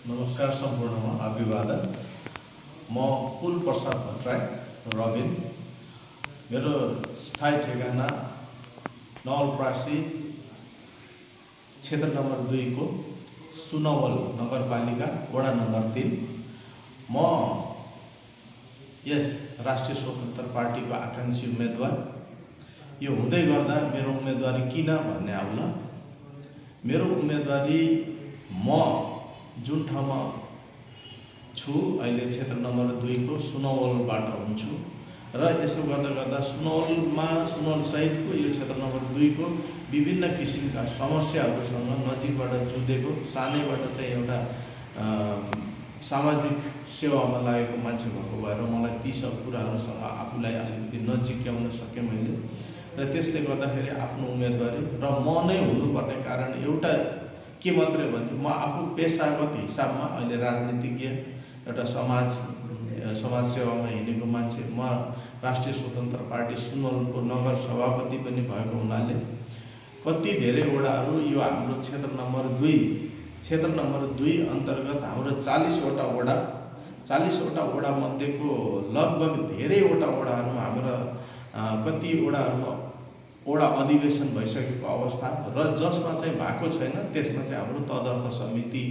नमस्कार सम्पूर्णमा अभिवादन। म कुल प्रसाद भट्टराई रबिन। मेरो स्थायी ठेगाना नवलपरासी क्षेत्र नम्बर 2 को सुनवल नगरपालिका वडा नम्बर 3। म यस राष्ट्रिय स्वतन्त्र पार्टीको आकांक्षी उम्मेदवार। यो हुँदै गर्दा मेरो उम्मेदवारी किन भन्ने आउला। मेरो उम्मेदवारी म जुन ठाउँमा छु अहिले क्षेत्र नम्बर 2 को सुनवलबाट हुन्छु र यसो गर्दा सुनवल सहितको यो क्षेत्र नम्बर 2 को विभिन्न किसिमका समस्याहरूसँग नजिकबाट जुझेको सानैबाट चाहिँ एउटा सामाजिक सेवामा लागेको मान्छे भएको भएर मलाई ती सब कुराहरूसँग आफूलाई अलिकति नजिक्याउन सके मैले र त्यसले गर्दाखेरि आफ्नो उम्मेदवारी र म नै हुनुपर्ने कारण एउटा के मात्रै भने म आफू पेशागत हिसाबमा अहिले राजनीतिज्ञ एउटा समाज सेवामा हिँडेको मान्छे। म राष्ट्रिय स्वतन्त्र पार्टी सुनवलको नगर सभापति पनि भएको हुनाले कति धेरै वडाहरू यो हाम्रो क्षेत्र नम्बर 2 अन्तर्गत हाम्रो 40 वटा वडा मध्येको लगभग धेरैवटा वडाहरूमा हाम्रो कति वडाहरूमा वडा अधिवेशन भइसकेको अवस्था र जसमा चाहिँ भएको छैन त्यसमा चाहिँ हाम्रो तदर्थ समिति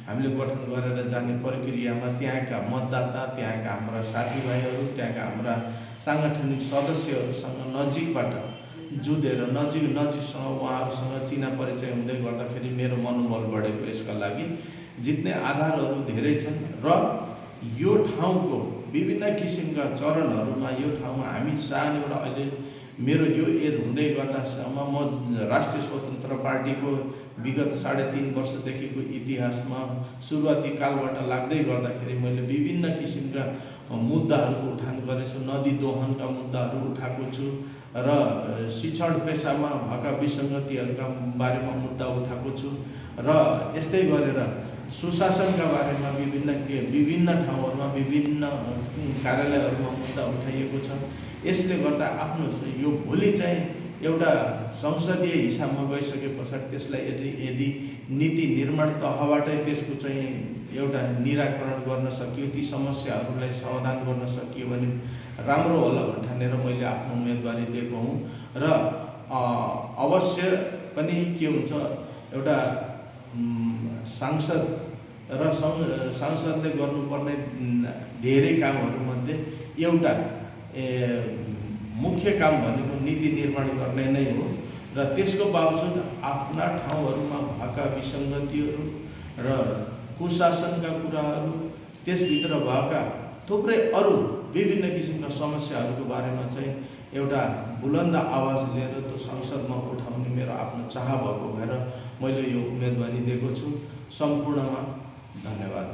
हामीले गठन गरेर जाने प्रक्रियामा त्यहाँका मतदाता, त्यहाँका हाम्रा साथीभाइहरू, त्यहाँका हाम्रा साङ्गठनिक सदस्यहरूसँग नजिकबाट जुधेर नजिकसँग उहाँहरूसँग चिना परिचय हुँदै गर्दाखेरि मेरो मनोबल बढेको। यसका लागि जित्ने आधारहरू धेरै छन् र यो ठाउँको विभिन्न किसिमका चरणहरूमा यो ठाउँमा हामी चाहनेबाट अहिले मेरो यो एज हुँदै गर्दासम्म म राष्ट्रिय स्वतन्त्र पार्टीको विगत 3.5 वर्षदेखिको इतिहासमा सुरुवाती कालबाट लाग्दै गर्दाखेरि मैले विभिन्न किसिमका मुद्दाहरूको उठान गरेछु। नदी दोहनका मुद्दाहरू उठाएको छु र शिक्षण पेसामा भएका विसङ्गतिहरूका बारेमा मुद्दा उठाएको छु र यस्तै गरेर सुशासनका बारेमा विभिन्न ठाउँहरूमा विभिन्न कार्यालयहरूमा मुद्दा उठाइएको छ। यसले गर्दा आफ्नो यो भोलि चाहिँ एउटा संसदीय हिसाबमा गइसके पछाडि त्यसलाई यदि नीति निर्माण तहबाटै त्यसको चाहिँ एउटा निराकरण गर्न सकियो, ती समस्याहरूलाई समाधान गर्न सकियो भने राम्रो होला भनेर मैले आफ्नो उम्मेदवारी दिएको हुँ र अवश्य पनि के हुन्छ एउटा सांसद र सांसदले गर्नुपर्ने धेरै कामहरूमध्ये एउटा मुख्य काम भनेको नीति निर्माण गर्ने नै हो र त्यसको बावजुद आफ्ना ठाउँहरूमा भएका विसङ्गतिहरू र कुशासनका कुराहरू, त्यसभित्र भएका थुप्रै अरू विभिन्न किसिमका समस्याहरूको बारेमा चाहिँ एउटा बुलन्द आवाज लिएर त्यो संसदमा उठाउने मेरो आफ्नो चाह भएको भएर मैले यो उम्मेदवारी दिएको छु। सम्पूर्णमा धन्यवाद।